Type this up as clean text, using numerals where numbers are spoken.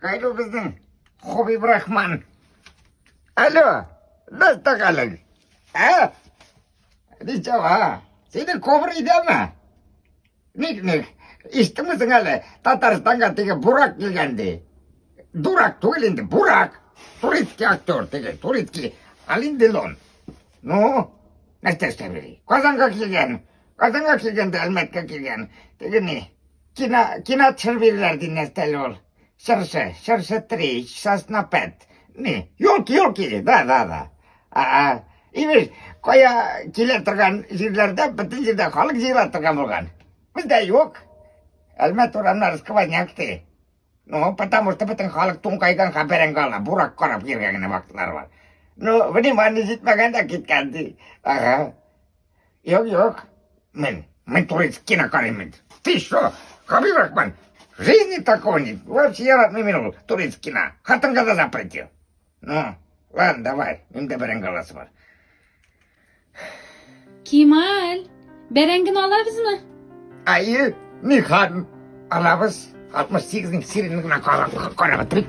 Кайда безнең Хобиб Рахман? Алло, нәрсә хәлең? Ә? Ничего, синең ковр өйдәме? Ник, ник? Ишеттеңме әле, Татарстанга теге Бурак килгән ди. Дурак түгел инде, Бурак. Турецкий актер теге, турецкий. Алин Делон. Ну, нәрсә эшләп йөри? Казанга килгән. Казанга килгән дә Әлмәткә килгән. Теге ни? Кино, кино төшереп бирделәр ди нәрсә әле ул. Чыршы, чыршы 3, сосна 5. Ни? Елки, елки, да, да, да. А, имеш, кая килә торган җирләрдә бөтен җирдә халык җыела торган булган. Бездә юк. Әлмәт урамнары сквозняк ди. Ну, потому что бөтен халык туңкайган бәрәңге ала, бурак карап йөргән генә вакытлары бар. Ну, внимание җитмәгән дә киткән ди. Ага. Юк, юк. Мин, мин турецкий кино карыйм. Ты что, Хабиб Рахман, в жизни такого нет. Вообще яратмыйм мин ул турецкий кино. Хатынга да запретил. Ну, ладно, давай, миндә бәрәңге аласы бар. Кемал, бәрәңгене алабызмы? Әйе, Нихан, алабыз. 68 нең сирен генә карап бетерик.